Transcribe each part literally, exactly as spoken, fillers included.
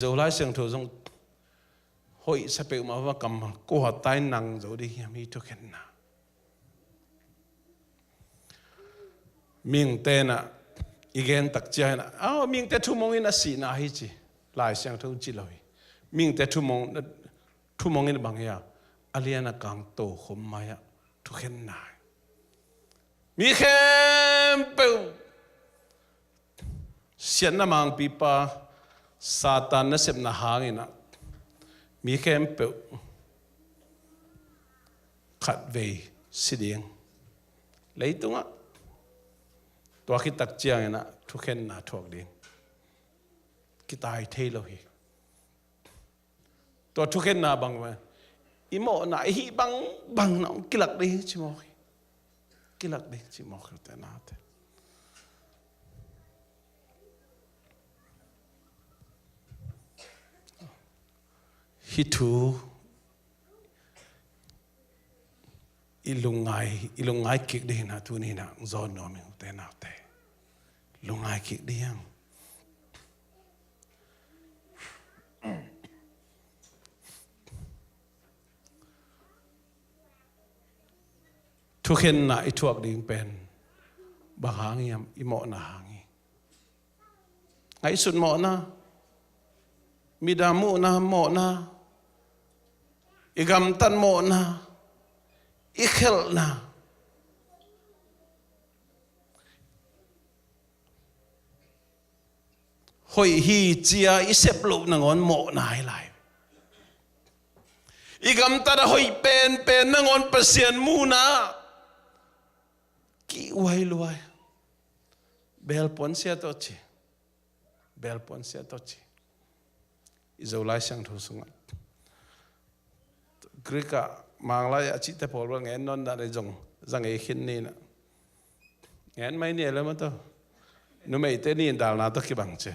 Zo Lai Siangtho zong hoih sa peuhmah va kammal kua ta in nang zo ding hiam hih thukhenna? Mihingte in ah i gen tak ciangin ah, "Aw, mihingte thumong in a sihna hi," ci. Lai Siangtho in ci lo hi. Mihingte thumong, thumong in bang hi a, a lian a kang tokhom mai ah thukhenna hi. Mi khempeuh siatna mangpipa Satan nasepna hangin ah mi khempeuh khatvei si ding. Leitungah tua khit tak ciangin ah thukhenna thuak ding kitai thei lo hi. Tua thukhenna bang mah, i mawhna i hih bangbang na hong kilak ding hi ci mawk hi. Kilak ding hi ci mawk hi, ute naute. Hih thu i lungngai, i lungngai kik ding hi na, tuni in ah zawn nuam ing, ute naute. Lungngai kik ding. Thukhenna i thuak ding pen bang hang hiam? I mawhna hang hi. Ngaihsut mawhna, midang muhna mawhna, i gamtat mawhna, i khelhna, hoih hi ci-a i sep loh nangawn mawhna hi lai. I gamtat a hoih penpen nangawn Pasian muhna kihhuai luai. Belpuan sia tawh ci. Belpuan sia tawh ci. I Zo Lai Siangtho sungah Greek ah, Manglai ah cihte pawl bel ngen nawn dah leh zong za ngei khin ni in ah. Ngen mai ni e le maw tawh. Numeite ni in dalna tawh kibang ci.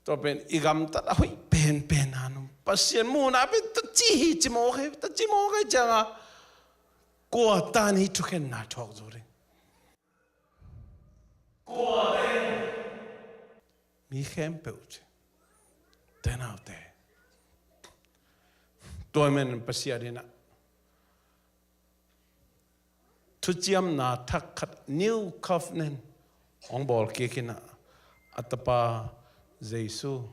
Tua pen i gamtat a hoih penpen a nung Pasian muhna pen ta ci hi ci mawk hi, ta ci mawk hi ciangin kua ta in hih thukhenna thuak zo ding? Kua ta in? Mi khempeuh ci. Ute naute. Tua ahih manin Pasian in ah thuciamna thak khat, new covenant, hong bawl kik in ah, a tapa Jesu.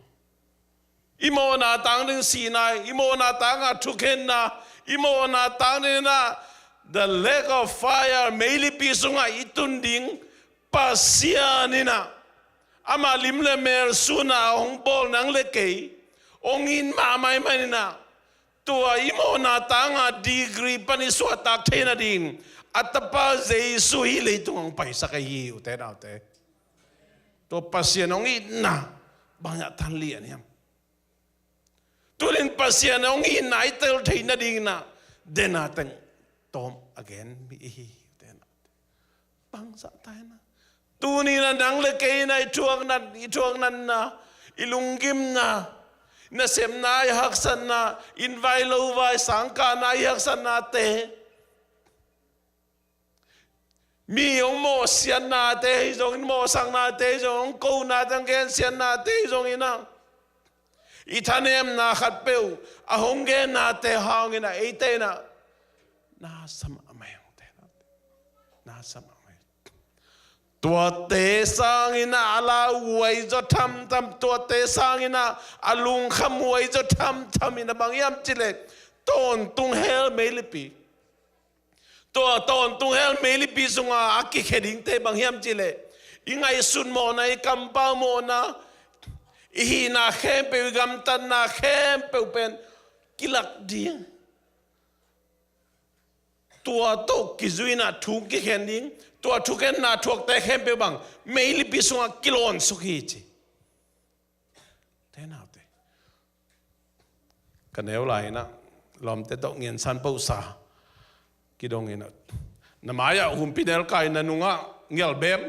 I mawhna tang ding sihna, i mawhna tang a thukhenna, i mawhna tang ding in ah, the lake of fire, meilipi sungah i tun ding Pasian in ah, amah lim le mel sun a hong bawl nang le kei, hong it mahmah ahih manin ah, tua i mawhna tang a degree pan i suahtak theihna dingin a tapa Jesu hih leitung hong paisak ahi hi, ute naute. Tua Pasian hong itna bang hiam tan lian hiam? Tunin Pasian hong itna i tel theihna dingin ah, den a teng tawm a gen mi i hi, ute naute. Bangzah ta in ah. Tuni in ah nang le kei in ah i thuakna, i thuaknatna, i lunggimna, nasepna, i haksatna, invite lo vai, sangkahna, i haksatnate, mi hong mawhsiatnate hi zongin, mawhsaknate hi zongin, hong konate, hong gensiatnate hi zongin ah, i thanemna khatpeuh a hong gennate hangin ah eite in ah na sa mahmah hi, ute naute. Na sa mahmah hi. Tuate sangin ah a lauhuai zaw thamtham, tuate sangin ah a lungkhamhuai zaw thamtham in ah bang hiam cih leh tawntung hell meilipi. Tua tawntung hell meilipi sungah a kikhia dingte bang hiam cih leh i ngaihsut mawhna, i kampau mawhna, i hihna khempeuh, i gamtatna khempeuh pen kilak ding. Tua tawh kizui in ah thu kikhen ding, tua thukhenna thuakte khempeuh bang meilipi sungah kilawn suk hi ci. Ute naute. Ka neu lai in ah lawmte tawh ngiansan pohsa kidong in ah, na mai-ah humpinelkai, na nungah ngialbem,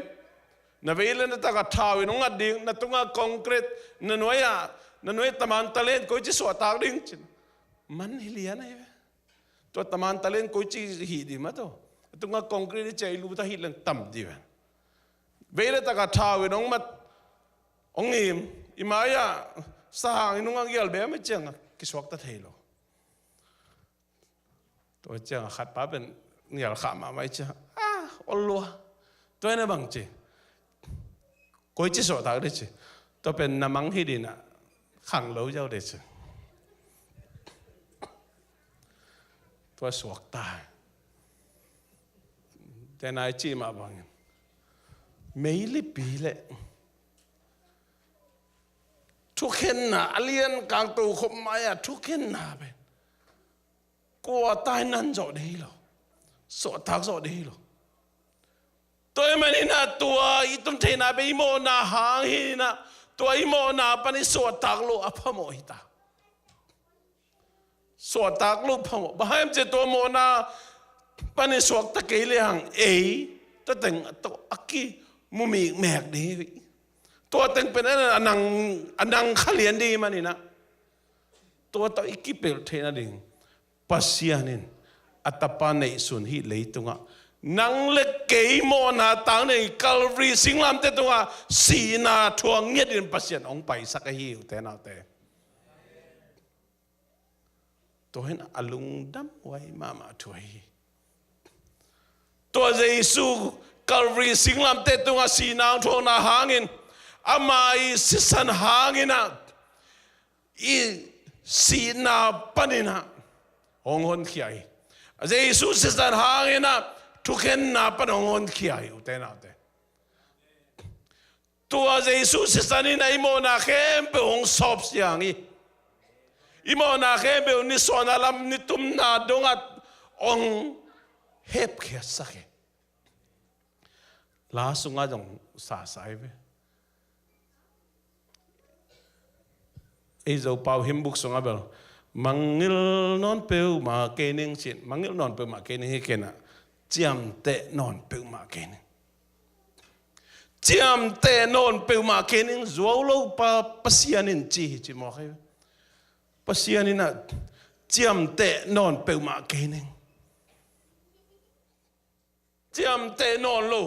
na vei le na tak ah thau in hong ngat ding, na tungah concrete, na nuai-ah, na nuai taman talent koici suahtak ding ci-in. Man hi lian ahi ve. Tua taman talent koici hih ding maw tua? A tungah concrete i ciah i lut a hih leng tam ding ve. Vei le tak ah thau in hong mat, Hong ngim, i mai-ah sahang i nungah ngial beh mah ciangah kisuakta thei lo. Tua ciangah khatpa pen ngial khah mahmah i ciah, ah, ol lua. Tua hi na bang ci, koici suahtak ding ci. Tua pen na mang hi ding ah, khang lo ziau ding ci. Tua suakta hi. Tua nai cih mah bangin meilipi le thukhenna, a lian kang tokhom mai-ah thukhenna pen kua tai nan zawh ding hi lo, suahtak zawh ding hi lo. Tua ahih manin ah tua i tun theihna pen i mawhna hang hi-in ah, tua i mawhna pan i suahtak loh a phamawh hi ta. Suahtak loh phamawh. Bang hang hiam cih leh tua mawhna pan i suakta kei le hang ei, tua teng tawh a kimu mikmek ding hi. Tua teng pen a nang, a nang kha lian ding ahih manin ah, tua tawh i kipelh theih nading Pasian in a Tapa neihsun hih leitungah nang le kei mawhna tang ding Calvary singlamteh tungah sihna thuak ngiatin Pasian hong paisak ahi hi, ute naute. Tua hi-in a lungdam huai mahmah thu ahi hi. Tua Jesu Calvary singlamteh tungah sihna hong thuakna hangin, ama i sisan hangin ah, i sihna panin ah hong honkhia hi. Jesu sisan hangin ah thukhenna pan hong honkhia hi, ute naute. Tua Jesu sisan in ah i mawhna khempeuh hong sawpsiang hi. I mawhna khempeuh nisuahna lam, nitumna dongah hong hepkhiatsak hi. La sungah zong sasa hi ve. Ei Zopau hymn book sungah bel, mangngilh nawn peuhmah kei ning ci-in, mangngilh nawn peuhmah kei ning hi kei-in ah, ciamteh nawn peuhmah kei ning. Ciamteh nawn peuhmah kei ning, zuau lo pa Pasian in ci hi, ci mawk hi. Pasian in ah ciamteh nawn peuhmah kei ning. Ciamteh nawn lo.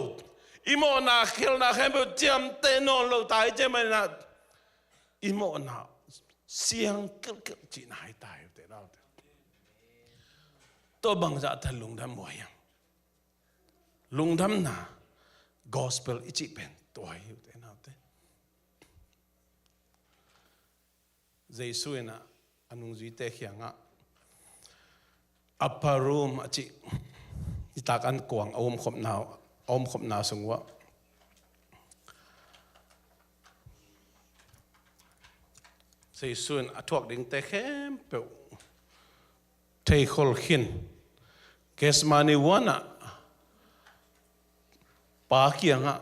I mawhna khelhna khempeuh ciamteh nawn lo ta hi ciang manin ah, i mawhna siang kilhkilh cihna hi ta hi, ute naute. Tua bangzah ta lungdam uh hiam? Lungdamna gospel i cih pen tua hi, ute naute. Jesu in ah a nungzuite kiangah upper room a cih, nitak an kuang a omkhopna, a omkhopna sung uah Jesu in a thuak dingte khempeuh theikhol khin, Gethsemane huanah Pa kiangah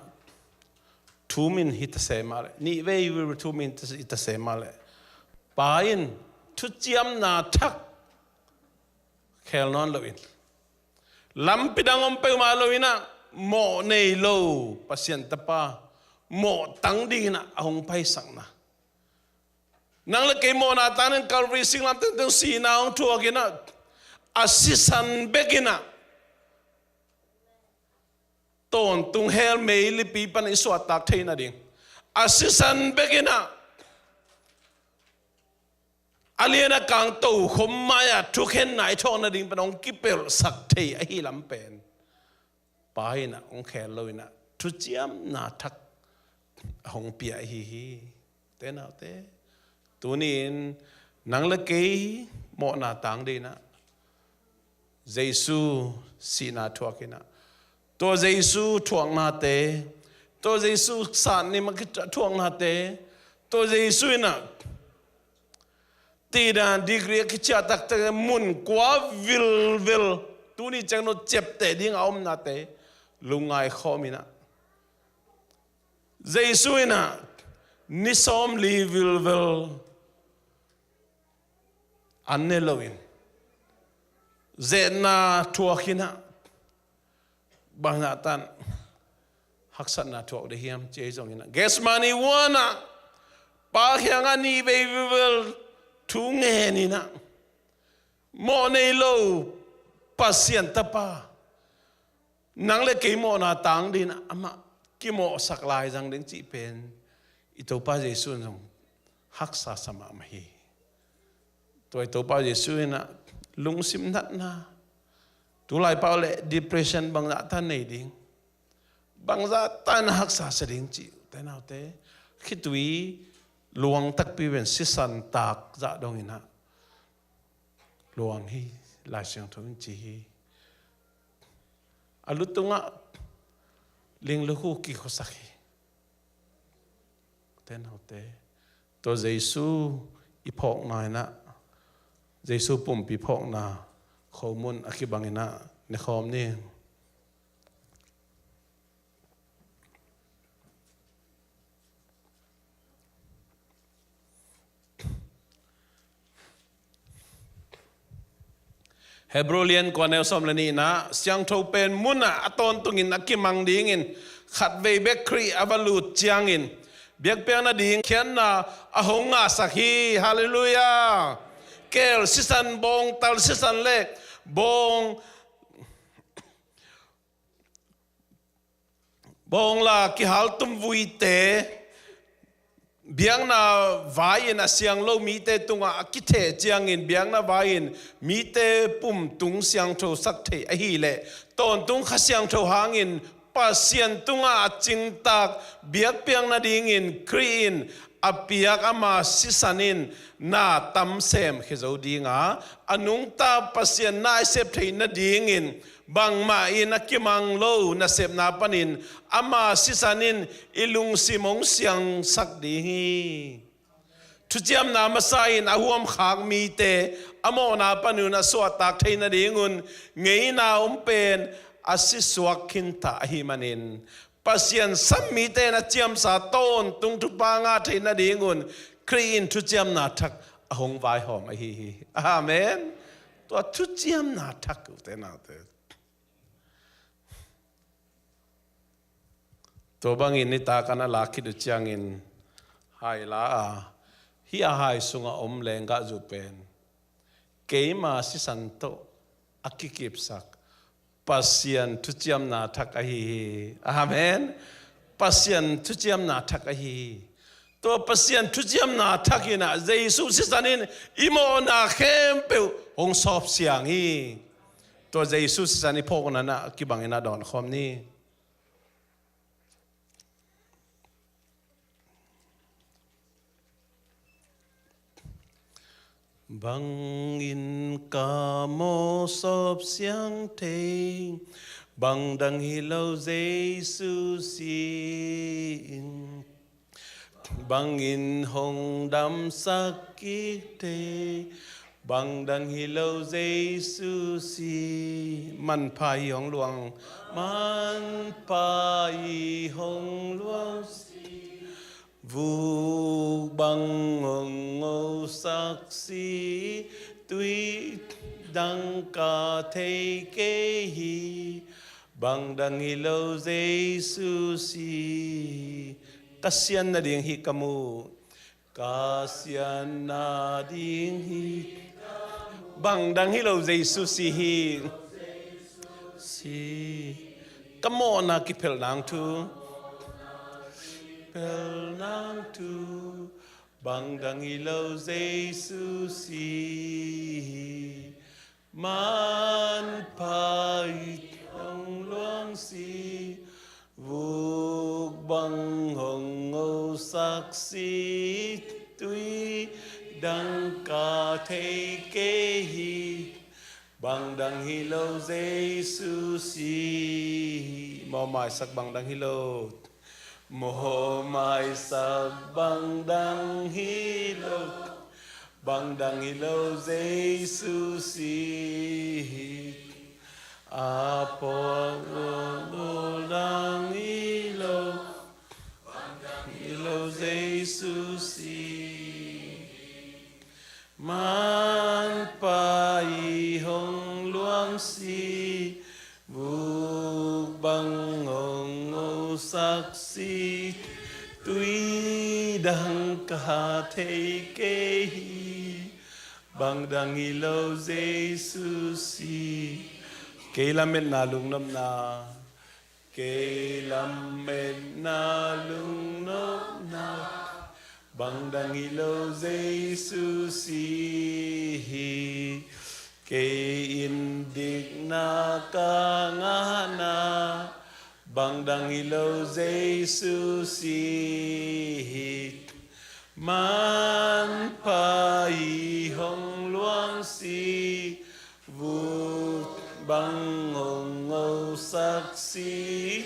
thu min hi ta se mah leh, nihvei vilvil thu min hi ta se mah leh, Pa in thuciamna thak khel nawn loin, lampi dang om peuhmah loin ah, mawh nei lo Pasian Tapa mawh tang dingin ah a hong paisakna, nang le kei mawhna tang dingin Calvary singlamteh tung sihna hong thuakin ah, a sisan bekin ah tawntung hell meilipi pan i suahtak theih nading, a sisan bekin ah a lian a kang tokhom mai-ah thukhenna i thuak nading pan hong kipelhsak thei ahi lam pen Pa in ah hong khel loin ah thuciamna thak a hong pia ahi hi. Ute naute, tuni-in nang le kei mawhna tang dingin ah Jesu sihna thuakin ah, tua Jesu thuaknate, tua Jesu satnim a thuaknate, tua Jesu in ah tidan degree a kiciah taktak mun kua vilvel, tuni ciang no ciapteh ding a omnate lungngai khawm in ah, Jesu in ah ni sawmli vilvel an ne loin, zetna thuakin ah, bangzah tan haksatna thuak ding hiam ci ahi zongin ah, Gethsemane huanah Pa kiangah nihvei vilvel thu ngenin ah, mawh nei lo Pasian Tapa, nang le kei mawhna tang dingin ah amah kimawhsak lai zang ding cih pen i Topa Jesu in zong haksa sa mahmah hi. Tua i Topa Jesu in ah lungsim natna, tulai pau le depression bangzah ta nei ding, bangzah ta in haksa sa ding cih, ute naute, khitui luang takpi pen sisan tak zah dong in ah luang hi, Lai Siangtho in ci hi. A lu tungah linglukhu kikhuasak hi. Ute naute, tua Jesu i phawkna in ah, Jesu pumpi phawkna khomun a kibang in ah ne khawm ni. Hebrew lian kua neu sawm le nihna, siangtho pen munah a tawntungin a kimang dingin khatvei bek Khrih a va lut ciangin biakpiakna ding khiatna a hong ngahsak hi. Halleluiah. Keel sisan, bawngtal sisan le bawng bawngla kihaltum vuite biakna vai-in a siang lo mite tungah a kitheh ciangin, biakna vai-in mite pumtung siangthosak theih ahih leh, tawntung Kha Siangtho hangin Pasian tungah a cingtak biakpiak nadingin Khrih in a piak ama sisan in na tam semkhia zo ding a, a nungta Pasian na i sep theih nadingin bangmah in a kimang lo nasepna panin ama sisan in i lungsim hong siangsak ding hi. Thuciamna masa in a huamkhak mite a mawhna panin a suahtak thei nadingun ngeina om pen a sisuak khinta ahih manin, Pasian sam mite in a ciamsa tawntung thupha ngah theih nadingun Khrih in thuciamna thak a hong vaihawm ahi hi. Amen. Tua thuciamna thak, ute naute. Tua bangin nitak an a lak khit uh ciangin hai la a, hih a hai sungah om lenggahzu pen keima sisan tawh a kikipsak Pasian thuciamna thak ahi hi. Amen. Pasian thuciamna thak ahi hi. Tua Pasian thuciamna thak in ah Jesu sisan in i mawhna khempeuh hong sawpsiang hi. Tua Jesu sisan i phawkna in ah kibangin a dawnkhawm ni. Bangin ka mawh sawpsiang thei, bangdang hi lo Jesu si in. Bangin hong damsak kik thei, bangdang hi lo Jesu si. Manpha hi hong luang, manpha hi hong luang si. Vuk bang hong ngosak si, tui dang ka thei kei hi, bangdang hi lo Jesu si. Ka sian nading hi ka mu, ka sian nading hi, bangdang hi lo Jesu si hi. Si. Ka mawhna kiphel nang thu, phel nang thu, bangdang hi lo Jesu si hi. Manpha hi hong luang si, vuk bang hong ngosak si, tui dang ka thei kei hi, bangdang hi lo Jesu si. Mawhmaisak bangdang hi lo. Mawhmaisak bangdang hi lo, bangdang hi lo Jesu si hi. A pawlpawlna hi lo, bangdang hi lo Jesu si hi. Manpha hi hong luang si, vuk bang hong ngosak si, tui dang ka thei kei hi, bangdang hi lo Jesu si. Kei lametna lungnopna, kei lametna lungnopna, Bang dang hi lo Jesu si hi. Kei in dikna ka ngahna. Bang dang hi lo Jesu si hi. Manpha i hong luang si. Vut bang hong ngosak si.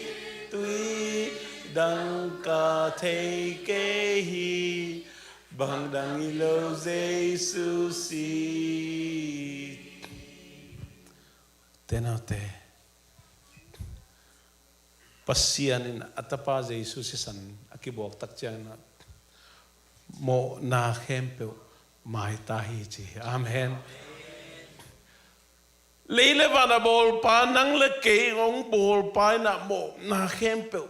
Tui dang ka thei kei hi. Bang dang hi lo Jesu si. Te naute, Pasian in a tapa Jesu sisan a kibuak tak ciangin ah mawhna khempeuh maita hi ci hi. Amen. Lei le van a bawlpa, nang le kei hong bawlpa in ah mawhna khempeuh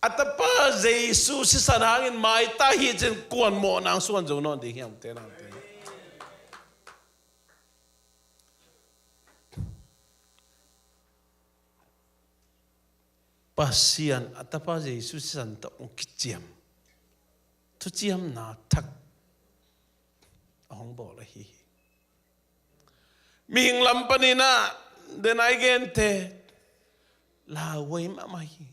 a tapa Jesu sisan hangin maita hi cin kuan mawhna hong suan zo nawn ding hiam te naute. Pasian a tapa Jesu sisan tawh hong kiciam, thuciamna thak a hong bawl ahi hi. Mihing lam panin ah den a i gente lauhuai mahmah hi.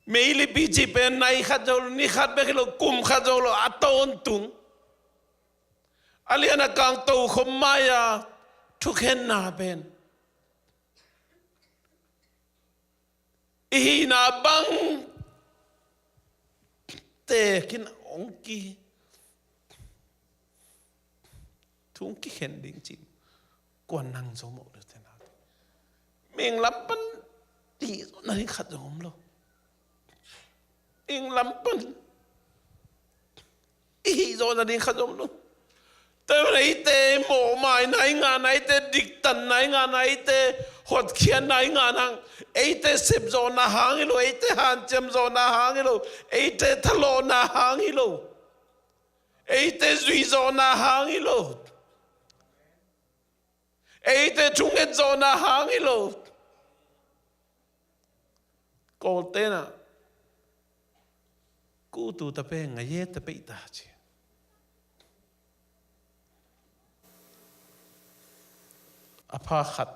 Meilipi cih pen nai khat zo lo, ni khat bek hi lo, kum khat zo lo, a tawntung. A lian a kang tokhom mai-a thukhenna pen i hihna bang tekin hong ki, thu hong kikhen ding cih kuan nang zo mawh lo te naute. Mihing lam pan hih zawh nading khat zong om lo. Mihing lam pan i hih zawh nading khat zong om lo. Tua ahih manin eite mawhmaina i ngahna, eite diktatna i ngahna, eite hotkhiatna i ngahna, eite sepzawhna hang hi lo, eite hanciam zawhna hang hi lo, eite thalawhna hang hi lo, eite zuih zawhna hang hi lo, eite thunget zawhna hang hi lo. Kawlte'n ah, "Kutu ta pe, ngaye ta pe," ci. A pha khat,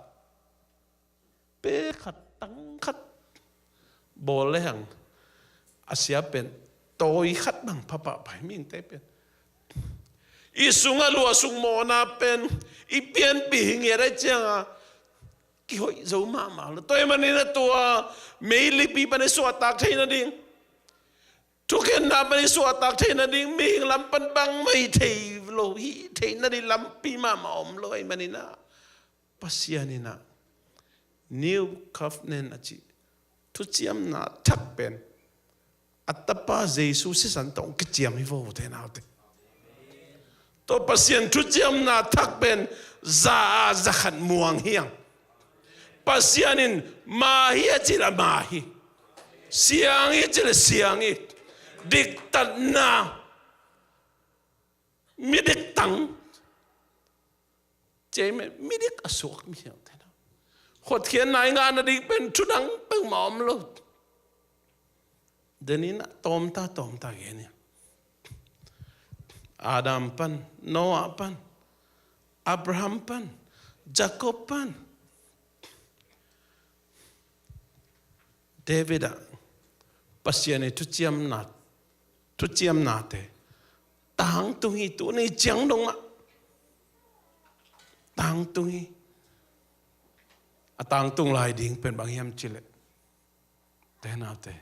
pe khat, tang khat bawl le hang, a sia pen tawi khat bang pha pahpah hi, mihingte pen. I sungah luahsuk mawhna pen i pianpih hi ngiat ahih ciangin kihoih zo mahmah lo. Tua ahih manin ah tua meilipi pan i suahtak theih nading, thukhenna pan i suahtak theih nading, mihing lam pan bangmah hih theih lo, hih theih nading lampi mahmah om lo ahih manin ah, Pasian in ah New Covenant a cih thuciamna thak pen a tapa Jesu sisan tawh hong kiciam hi vo, ute naute. Tua Pasian thuciamna thak pen za ah za khat muang hi hang. Pasian in ma hi a cih leh ma hi, siang hi a cih leh siang hi. Diktatna, midik tang, cih pen midik a suak mi hi hang, ute naute. Hotkhiatna i ngah nading pen thu dang peuhmah om lo. Tuni-in ah tawmta tawmta gen hi. Adam pan, Noah pan, Abraham pan, Jacob pan, David ah, Pasian ii thuciamna, thuciamnate tangtung hi. Tuni ciang dong mah tangtung hi. A tangtung lai ding pen bang hiam cih leh, ute naute,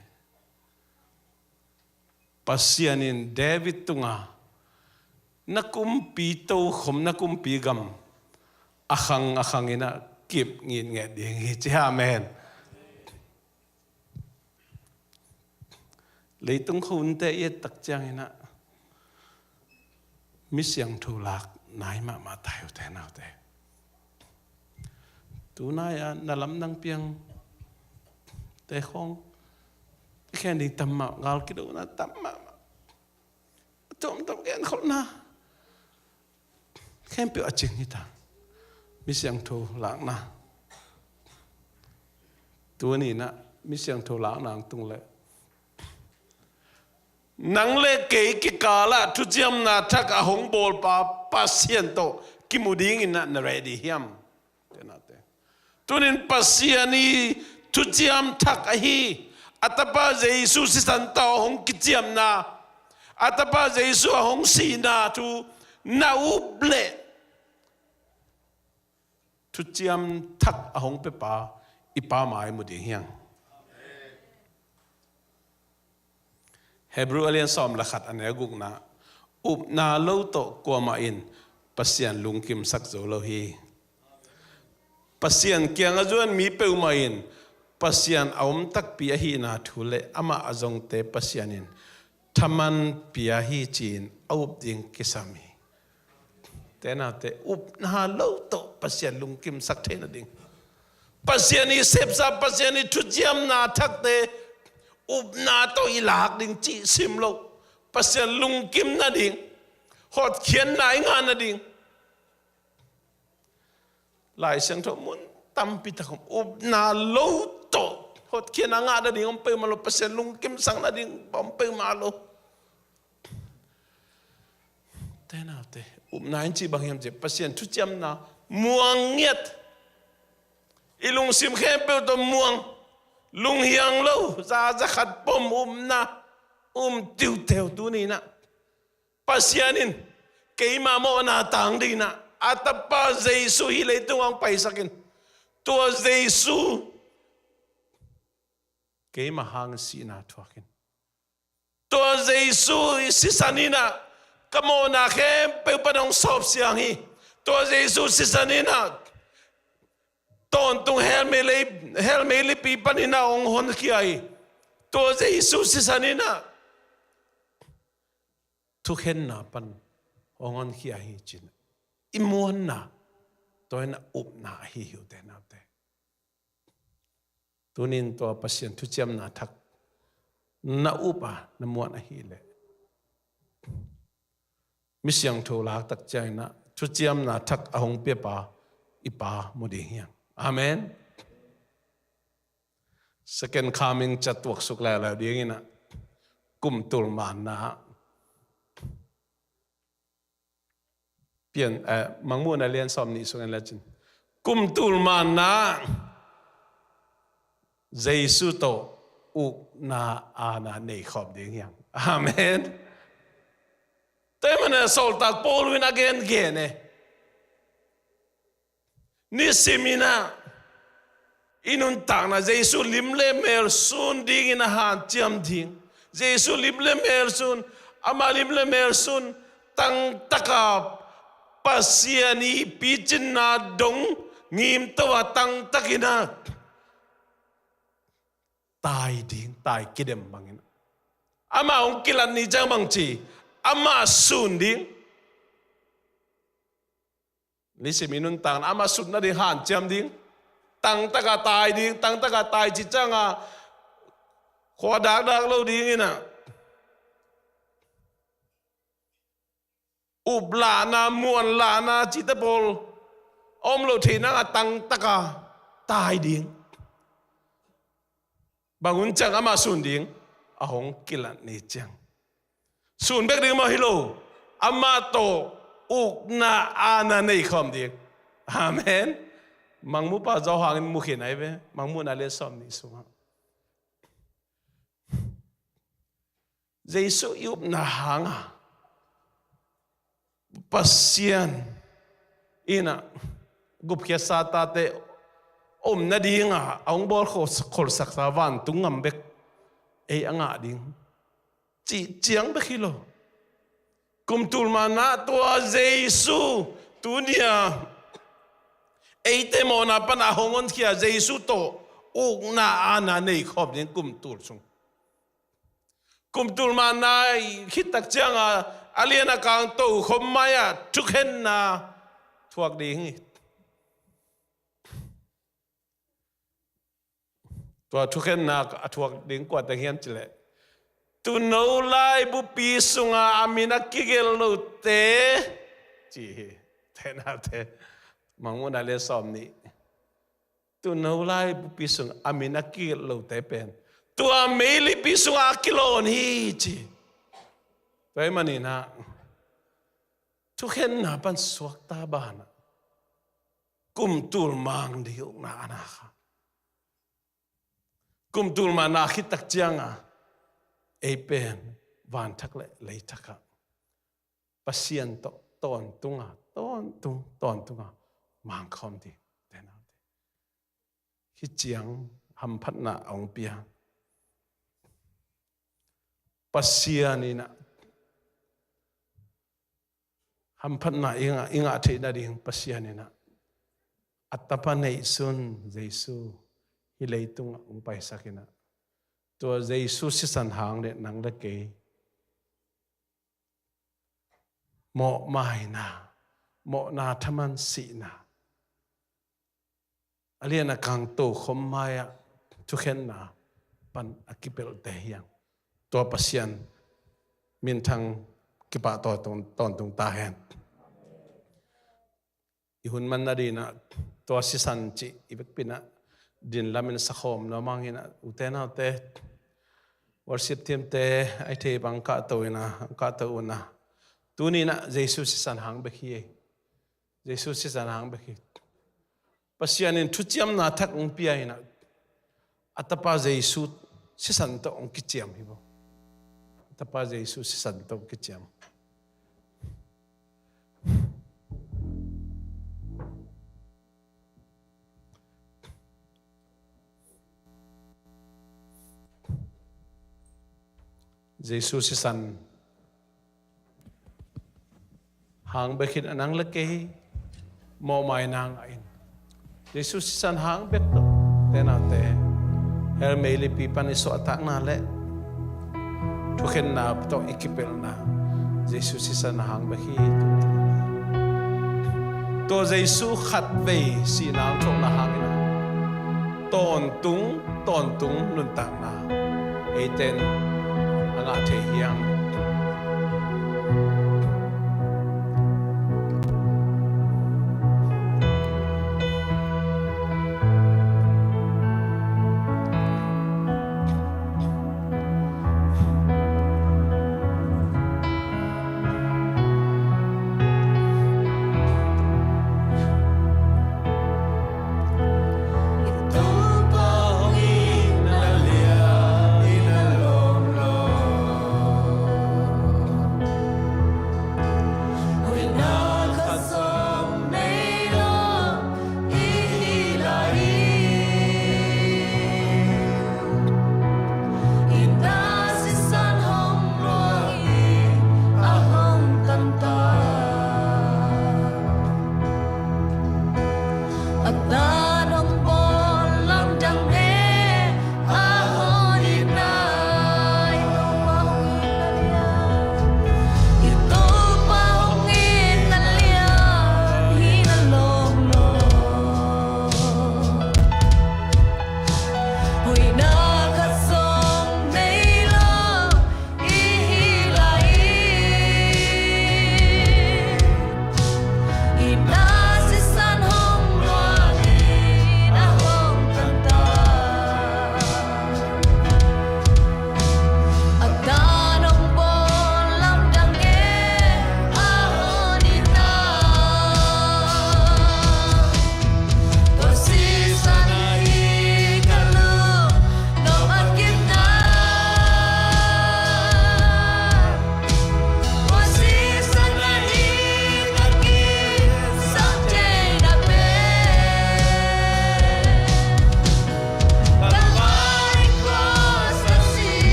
Pasian in David tungah, "Na kumpi tokhom, na kumpi gam a khang a khang in ah kip ngitnget ding hi," ci. Amen. Leitung khua hunte i et tak ciangin ah mi siangtho lak nai mahmah ta hi, ute naute. Tunai-a na lamdang piangte khawng i khen ding tam mah, gal kidona tam mahmah, a tuamtuam genkholhna khempeuh a cing hi ta. Mi siangtho lakna. Tuni-in ah mi siangtho lakna hong tung leh, Nang le kei kikalah thuciamna thak a hong bawlpa Pasian tawh kimu dingin na ready hiam? Tenate. Tunin Pasian i thuciam thak ahi a tapa Jesu sisan tawh hong kiciamna, a tapa Jesu a hong sihna thu na up leh thuciam thak a hong piapa i Pa mai mu ding hiang. Hebrew a lian sawm le khat a neu gukna, upna lo tawh kuamah in Pasian lungkimsak zo lo hi. Pasian kiang a zuan mi peuhmah in Pasian a om takpi ahihna thu le amah a zongte Pasian in thaman pia hi ci-in a up ding kisam hi. Tenate, upna lo tawh Pasian lungkimsak thei nading, Pasian i sepsa, Pasian i thuciamna thakte upna tawh i lak ding cih sim lo. Pasian lungkim nading, hotkhiatna i ngah nading. Lai Siangtho mun tampi tak om, upna lo tawh hotkhiatna ngah nading om peuhmah lo, Pasian lungkimsak nading om peuhmah lo. Tenate, upna in cih bang hiam cih, Pasian thuciamna muang ngiat. I lungsim khempeuh tawh muang, lunghiang lo, za, za khat pom upna um tiuteu tuni-in ah, Pasian in keima mawhna tang dingin ah a tapa Jesu hih leitung hong paisak in, tua Jesu keima hang sihna thuak in, tua Jesu i sisan in ah ka mawhna khempeuh pan hong sawp siang hi. Tua Jesu sisan in ah tawntung hell meilei, hell meilipi panin ah hong honkhia hi. Tua Jesu sisan in ah thukhenna pan hong honkhia hi ci-in i muanna, tua in ah upna ahi hi uh, tenate. Tunin tua Pasian thuciamna thak na up a na muan ahih leh, mi siangtho lak tak ciangin ah thuciamna thak a hong piapa i Pa mu ding hiang. Amen. Second coming ca tuaksuk leuleu dingin ah, kumtul manna, Pian, eh, Mangmuhna lian sawm nih sungah en lecin, kumtul manna Jesu tawh ukna aana nei khawm ding hiang. Amen. Tua ahih manin ah sawltak Paul in a gengen e. Nisimin ah i nuntakna Jesu lim le mel sun dingin a hanciam ding. Jesu lim le mel sun, ama lim le mel sun, tangtaka Pasian i picinna dong ngimto a tangtakin ah tai ding, tai kidem bangin. Ama hong kilat ni ciang bang ci, ama sun ding. Nisim i nuntakna ama sutna ding hanciam ding. Tangtaka tai ding, tangtaka tai ci cianga khua dakdak lo dingin ah uplahna, muanlahna cihte pawl a om lo thei nanga tangtaka tai ding. Bang hun ciang ama sun ding, a hong kilat ni ciang. Sun bek ding mah hi lo, amah tawh ukna aana nei khawm ding. Amen. Mangmupa Johan in mu khin ahi ve, Mangmuhna lian sawm nih sungah. Jesu i upna hanga Pasian in ah gupkhiatsa tate om nadinga a hong bawl kholsaksa vantung ngam bek ei a ngah ding cih ciang bek hi lo. Kumtul manna tua Jesu tunia eite mawhna pana hong honkhia Jesu tawh ukna aana nei khawm ding kumtul sung. Kumtul manna i khittak cianga a lian a kang tokhom mai-ah thukhenna thuak ding hi. Tua thukhenna a thuak ding kua teng hiam cileh, tuuno laibupi sunga a min a kigelh lote ci hi. Tenate, Mangmuhna lian sawm nih. Tuuno laibupi sung a min a kigelh lote pen tua meilipi sunga a kilawn hi ci. Tua ahih manin ah thukhenna pan suakta banah kum tul mang ding ukna a na kha. Kum tul mang na khit tak ciangah ei pen vanthak le leithak ah Pasian tawh tawntung a, tawntung, tawntung a mangkhawm ding. Te naute, hih ciang hamphatna a hong pia. Pasian in ah hamphatna i ngah, i ngah theih nading Pasian in ah a tapa neihsun Jesu hih leitungah hong paisak in ah, tua Jesu sisan hang le nang le kei mawhmaina, mawhna thaman sihna, a lian a kang tokhom mai-ah thukhenna pan a kipelhte hi hang. Tua Pasian minthang kipah tawntung, tawntung ta hen. I hun man nading ah tua sisan cih i vekpi-in ah din lamin sakhawm nuam hang in ah, ute naute, worship team te a hih theih bang kahto in ah, kahto un ah, tuni-in ah Jesu sisan hang bek hi ei. Jesu sisan hang bek hi. Pasian in thuciamna thak hong pia in ah, a tapa Jesu sisan tawh hong kiciam hi bo. A tapa Jesu sisan tawh hong kiciam. Jesu sisan hang bek hi in ah, nang le kei mawhmaina ngah in. Jesu sisan hang bek tawh, te naute, hell meilipi pan i suahtakna le thukhenna tawh i kipelhna Jesu sisan hang bek hi. Tua Jesu khatvei sihna hong thuakna hang in ah tawntung, tawntung nuntakna eite in a ngah thei hi hang.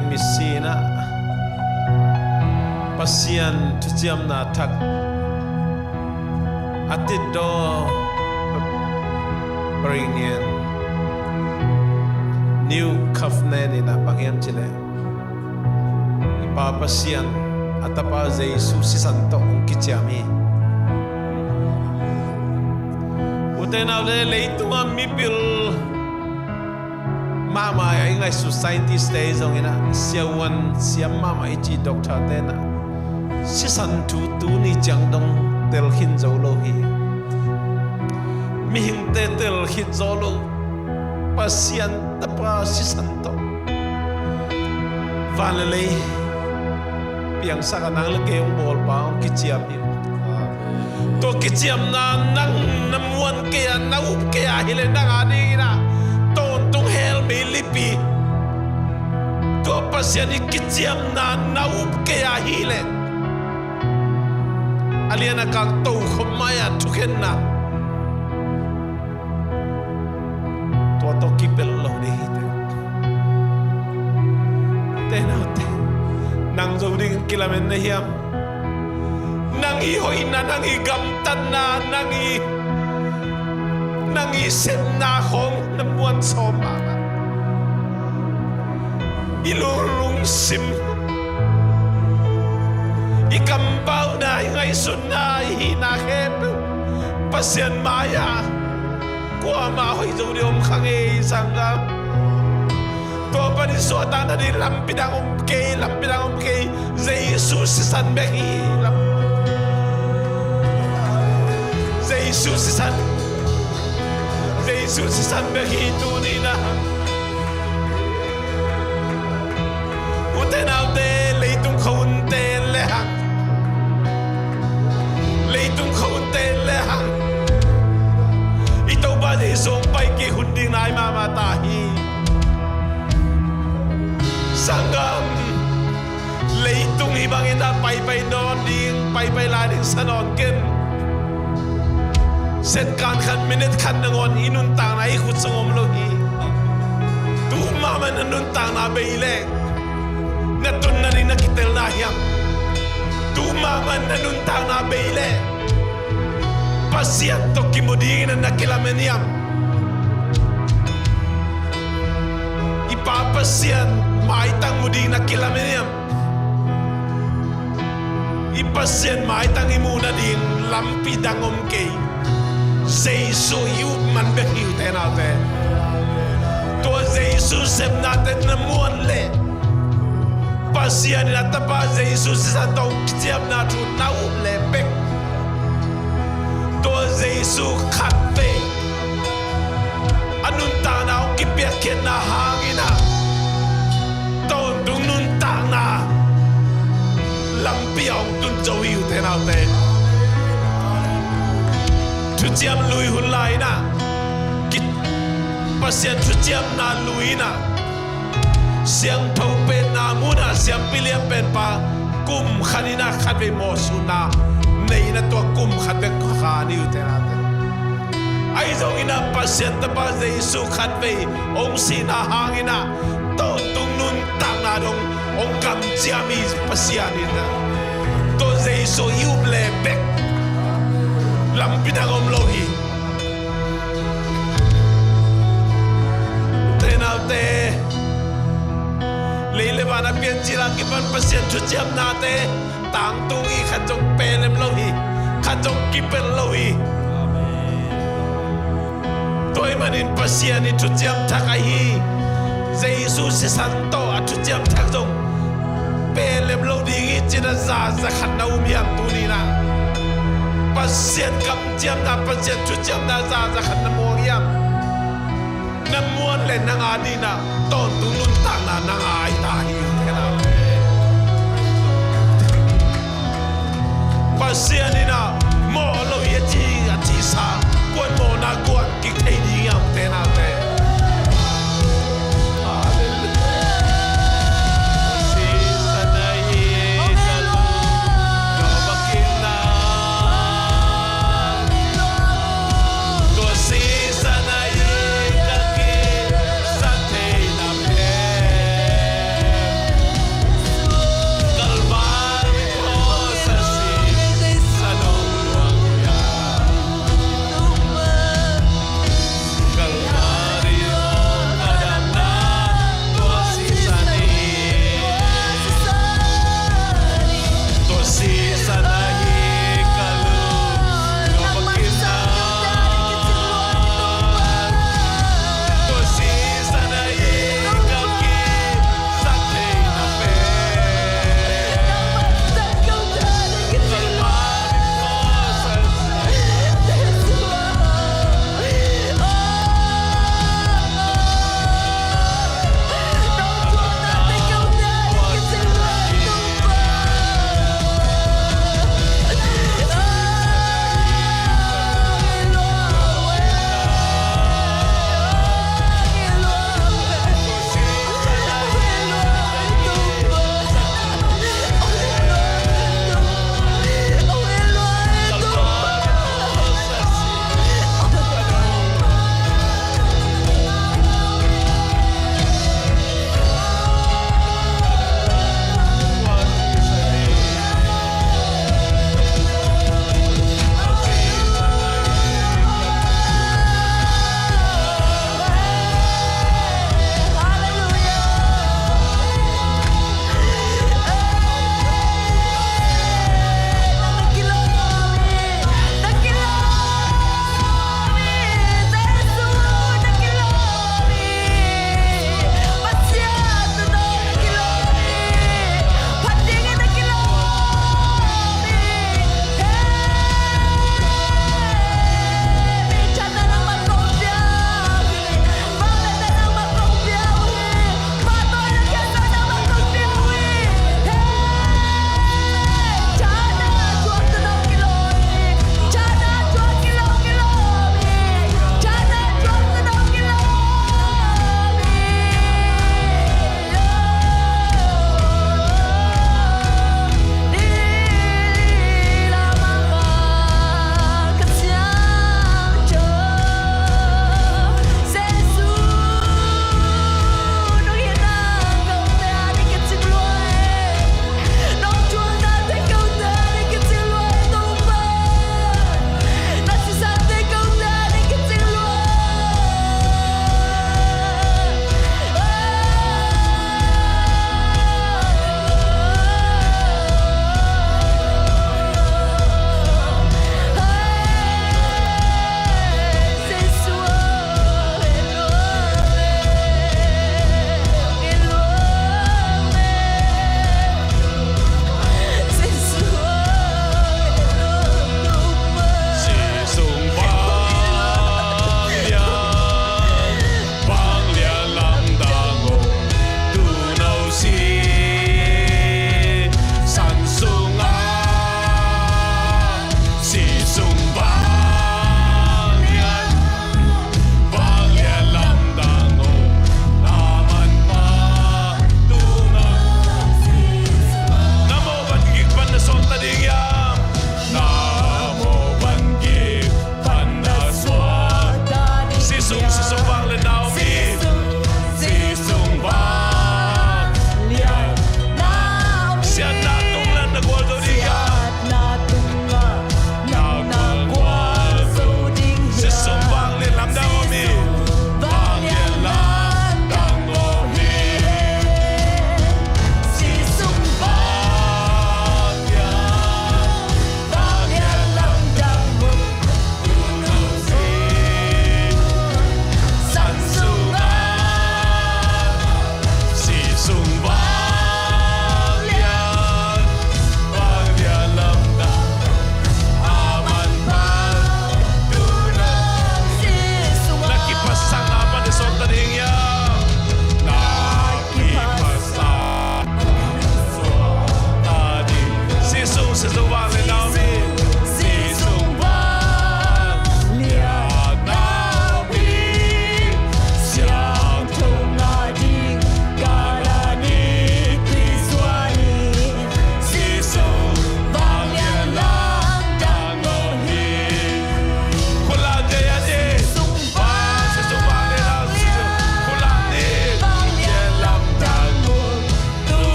Misi in ah Pasian thuciamna thak a titdaw Ring in New Covenant in ah bang hiam cih leh i Pa Pasian a Tapa Jesu sisan tawh hong kiciam hi. Ute naute, leitungah mipil mahmah a i ngaihsut scientist te zong in ah siavuan siam mahmah i cih doctor te in ah sisan thu tuni ciang dong telkhin zo lo hi. Mihingte telkhit zo lo, Pasian Tapa sisan tawh van le lei piangsak a nang le kei hong bawlpa hong kiciam hi. Tua kiciamna nang na muan kei a, na up kei a hi leh nang a dingin ah tawntung hell meilip hi. Tua Pasian i kiciamna na up kei a hi leh a lian a kal tokhom mai-a thukhenna tua tawh kipelh lo ding hi teh. Ute naute, nang zo dingin kilamen na hiam? Nang i hoihna, nang i gamtatna, nang i, nang i sepna khawng na muan sawm mahmah. I lunglungsim, i kampauna, i ngaihsutna, i hihna khempeuh Pasian mai-ah kuamah hoih zo ding om kha ngei, sanggam. Tua panin suahtakna ding lampi dang om kei, lampi dang om kei. Jesu sisan bek hi. Lam-, Jesu sisan, Jesu sisan bek hi tuni-in ah. Ute naute, leitung khua hunte lehang, leitung khua hunte lehang i Topa Jesu hong pai kik hun ding nai mahmah ta hi. Sanggam, leitung hih bangin ah paipai nawn ding, paipai lai ding sa nawn ken. Second khat, minute khat nangawn i nuntakna i khut sung om lo hi. Tu mahmah na nuntakna bei leh na tunna ding na kitelna hiam? Tu mahmah na nuntakna bei leh Pasian tawh kimu dingin na kilamen hiam? I Pa Pasian maitang mu ding na kilamen hiam? I Pasian maitang i muh nading lampi dang om kei. Jesu i up man bek hi, ute naute. Tua Jesu sepnate na muan leh Pasian in a Tapa Jesu sisan tawh kiciamna thu na up leh bek, tua Jesu khatvei a nuntakna hong kipiakkhiatna hangin ah tawntung nuntakna lampi ah hong tun zo hi, ute naute. Thuciam Lui hun lai-in ah ki-, Pasian thuciamna lui-in ah siangtho penna mun ah siampi lian penpa kum khat in ah khatvei mawhsutna nei-in ah tua kum khat bek kha ni, ute naute. Ahi zongin ah Pasian Tapa Jesu khatvei hong sihna hangin ah tawntung nuntakna dong hong kamciam hi. Pasian in ah tua Jesu i up leh bek lampi dang om lo hi. Ute naute, lei le van a piancil a kipan Pasian thuciamnate tangtung hi. Khat zong pelem lo hi, khat zong kipelh lo hi. Tua ahih manin Pasian i thuciam thak ahi Jesu sisan tawh a thuciam thak zong pelem lo ding hi, ci-in ah za, za khat na um hiam tuni-in ah? Pasian kamciamna, Pasian thuciamna za, za khat na muang hiam? Na muan leh nang a dingin ah tawntung nuntakna nang a hi ta hi, ute naute. Pasian in ah mawh lo hi a ci, a cisa kuan mawhna kuan kik thei ding hiam, ute naute? Halleluia.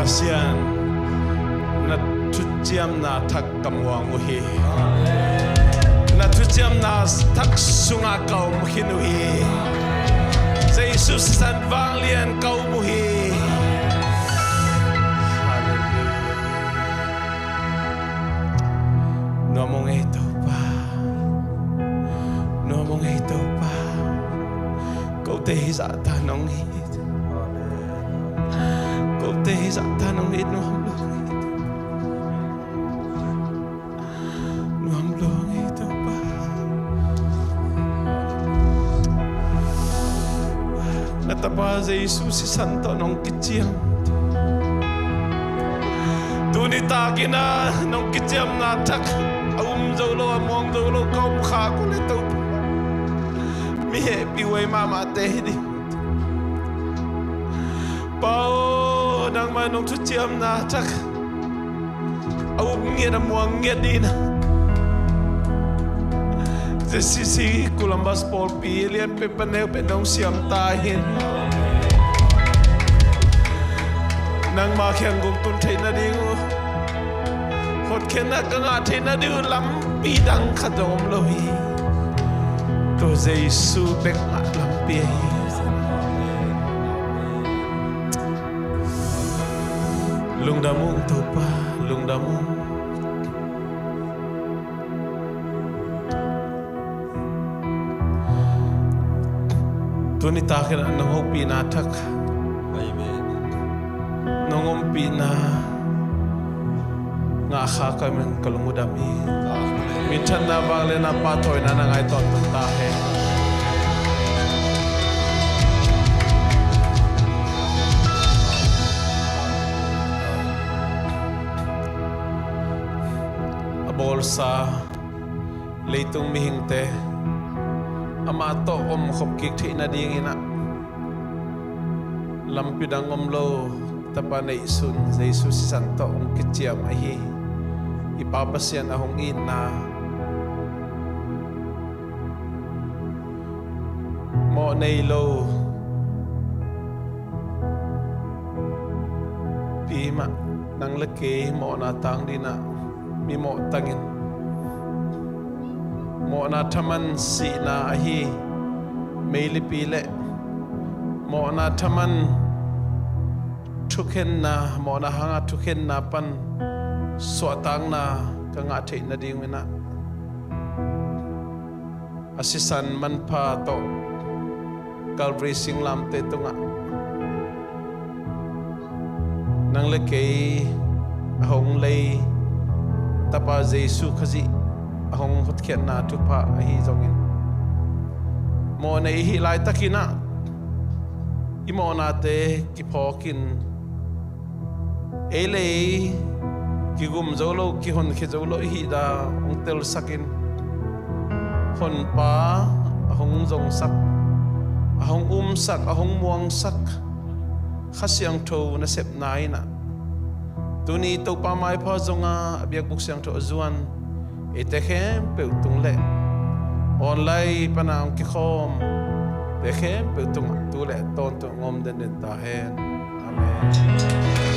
Sian, na thuciamna thak ka muang uh hi. Na thuciamna thak sungah ka om khin uh hi. Jesu sisan vanglian ka um uh hi. Hallelujah. Nuam ung ei Topa. Nuam ung ei Topa. Kote hi zahta nong hi. Kote hi zahta nong hi, nuam lo hi. Nuam lo hi Topa. Na tapa Jesu sisan tawh nong kiciam. Tuni takin a nong kiciamna thak a um zo lo, a muang zo lo ka om khak uh leh Topa, mi hehpih huai mahmahte hi ding. Pa aw, nangmah nong thuciamna thak a um ngiat, a muang ngiat dingin a, Z C C Columbus pawlpi a lianpen pan neupen nong siam ta hi. Nangmah kiang gong tun theih nading uh, hotkhiatna ka ngah theih nading uh lampi dang khat zong om lo hi. Tua Jesu bek mah lampi ahi. Lungdam ung Topa, lungdam ung. Tuni takin a nong hopihna thak, amen, nong ompihna ngah khak ka min ka lung uh dam hi. Amen. Minthanna, vangliatna, pahtawina na ngai tawntung ta hen. A bawlsa leitung mihingte amah tawh omkhop kik theih nadingin ah, lampi dang om lo, tapa neihsun Jesu sisan tawh hong kiciam ahi i Pa Pasian a hong itna, mawh nei lo pi mah, nang le kei mawhna tang dingin ah mi mawh tangin, mawhna thaman sihna ahi meilipi le mawhna thaman thukhenna, mawhna hanga thukhenna pan suahtakna ka ngah theih nadingin ah, a sisan manpha tawh Calvary singlamteh tungah nang le kei a hong lei tapa Jesu Khazih a hong hotkhiatna thupha ahi zongin, mawhna i hih laitakin ah i mawhnate kiphawkin, ei le ei kigum zo lo, kihonkhia zo lo i hih dan hong telsakin, Honpa a hong zongsak, a hong umsak, a hong muangsak Kha Siangtho nasepna in ah, tuni Topa maipha zonga a biakbuk siangtho a zuan eite khempeuh tung le online pana hong kikhawmte khempeuh tungah tu le tawntung hong om denden ta hen. Amen.